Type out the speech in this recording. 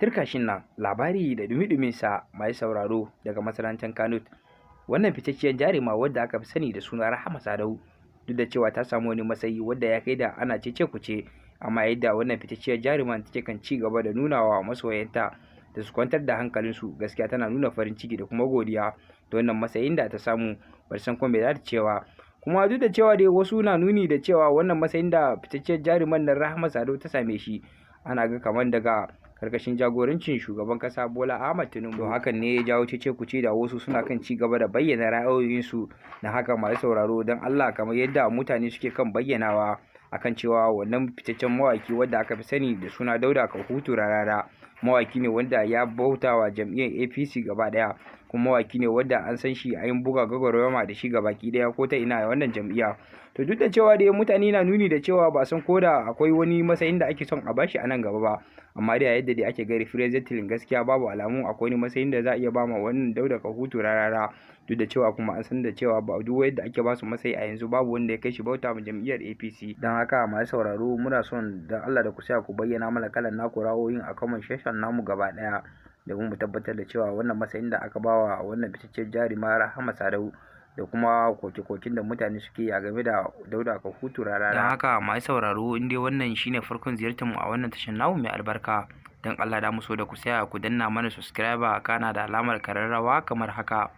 Tirkashin nan labari da dumi sa, mai sauraro, daga masarantar Kanut. Wannan fitacciyar jaruma wadda aka fi sani da suna Rahama Sadau, duk da cewa ta samu wani matsayi wadda ya kai da ana cece kuce, amma yadda wannan fitacciyar jaruman take kan ci gaba da nuna wa masoyanta da su kwantar da hankalinsu, gaskiya tana nuna farin ciki da kuma godiya da wannan matsayin da ta samu. Bar san kuma me za ta cewa. Kuma duk da cewa dai wasu na nuni da cewa wannan matsayin da fitacciyar jaruman nan Rahama Sadau ta same shi, ana ga kamar daga karkashin jagorancin shugaban kasa Bola Ahmad Tinubu, hakan ne ya jawo cece kuce da wasu suna kan ci gaba da bayyana ra'ayoyinsu na haka. Masu sauraro, don Allah, kamar yadda mutane suke kan bayyanawa akan cewa wannan fitaccen mawaki wanda aka fi sani da suna Dauda Kahutu Rarara, mawaki ne wanda ya bauta wa jam'iyyar APC gaba daya, kuma mawaki ne wanda an san shi a yin buga gwagwarmaya da shi gabaki daya ko ta ina wannan jam'iyya. To, duk da cewa dai mutane na nuni da cewa ba san ko da akwai wani matsayin da ake son a bashi a nan gaba ba, amma dai yadda dai ake gari presently, gaskiya babu alamun akwai wani matsayin da za a iya ba ma wannan Dauda Kahutu Rarara. Duk da cewa kuma an san da cewa ba duk yadda ake ba su matsayi a yanzu, babu wanda ya kai shi bauta ma jam'iyyar APC. Don haka, masu sauraro, muna son dan Allah da ku saya ku bayyana mana kalan naku ra'ayoyin a comment section namu gaba daya, domin mu tabbatar da cewa wannan matsayin da aka bawa wannan fitaccen jaruma Rahama Sadau da kuma koke-koken da mutane suke a game da Dauda Kahutu Rarara. Don haka, masu sauraro, in dai wannan shine farkon ziyartar mu a wannan tashar namu mai albarka, don Allah da mu so da ku saya ku danna mana subscribe kana da alamar kararrawa kamar haka.